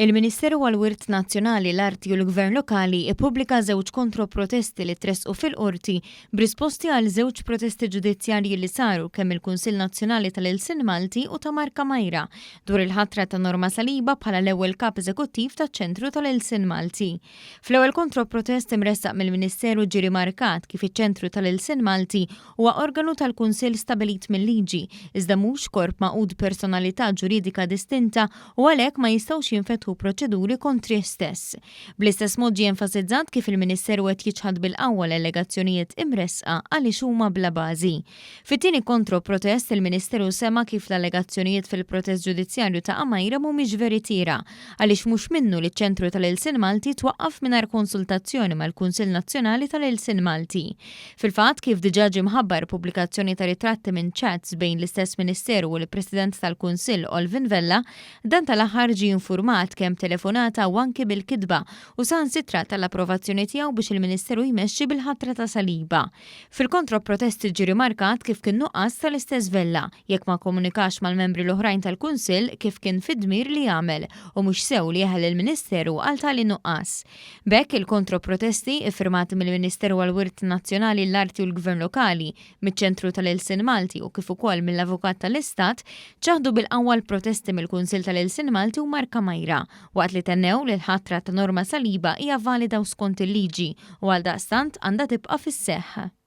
Il-Ministeru għall-Wirt Nazzjonali, l-Arti u l-Gvern Lokali ippubblika żewġ kontroprotesti li tressqu fil-Qorti b'risposti għal żewġ protesti ġudizzjarji li saru kemm mill-Kunsill Nazzjonali tal-Ilsien Malti u ta' Marka Majra dwar il-ħatra ta' Norma Saliba bħala l-ewwel Kap Eżekuttiv taċ-Ċentru tal-Ilsien Malti. Fl-ewwel kontroprotest imressaq mill-Ministeru ġie rimarkat kif iċ-Ċentru tal-Ilsien Malti huwa organu tal-Kunsill stabilit mil-liġi, iżda mhux korp magħqud b'personalità ġuridika distinta u għalhekk ma jistgħux jinfetħu proċeduri kontrih stess. Bl-istess mod ġie enfasizzat kif il-Ministeru qed jiċħad bil-qawwa l-allegazzjonijiet imressqa għaliex huma bla bażi. Fit-tieni kontro-protest, il-Ministeru sema kif l-allegazzjonijiet fil-protest ġudizzjarju ta' Amaira mhumiex veritiera għaliex mhux minnu li ċ-Ċentru tal-Ilsien Malti twaqqaf mingħajr konsultazzjoni mal-Kunsill Nazzjonali tal-Ilsien Malti. Fil-fatt, kif diġà ġie mħabbar pubblikazzjoni ta' ritratti minn chats bejn l-istess Ministeru u l-President tal-Kunsill Olvin Vella, dan tal-aħħar ġie infurmat kemm b'telefonata u anki bil-kitba u saħansitra tal-approvazzjoni tiegħu biex il-Ministeru jmexxi bil-ħatra ta' Saliba. Fil-kontro-protesti ġie rimarkat kif kien nuqqas tal-istess Vella jekk ma kkomunikax mal-membri l-oħrajn tal-Kunsill kif kien fid-dmir li jagħmel u mhux sew li jeħel lill-Ministeru għal tali nuqqas. B'hekk, il-kontro-protesti, iffirmati mill-Ministeru għall-Wirt Nazzjonali, l-Arti u l-Gvern Lokali, miċ-Ċentru tal-Ilsien Malti u kif ukoll mill-Avukat tal-Istat, ċaħdu bil-qawwa l-protesti mill-Kunsill tal-Ilsien Malti u Mark Amaira, waqt li tennew li l-ħatra ta' Norma Saliba hija valida u skont il-liġi u għaldaqstant għandha tibqa' fis-seħħ.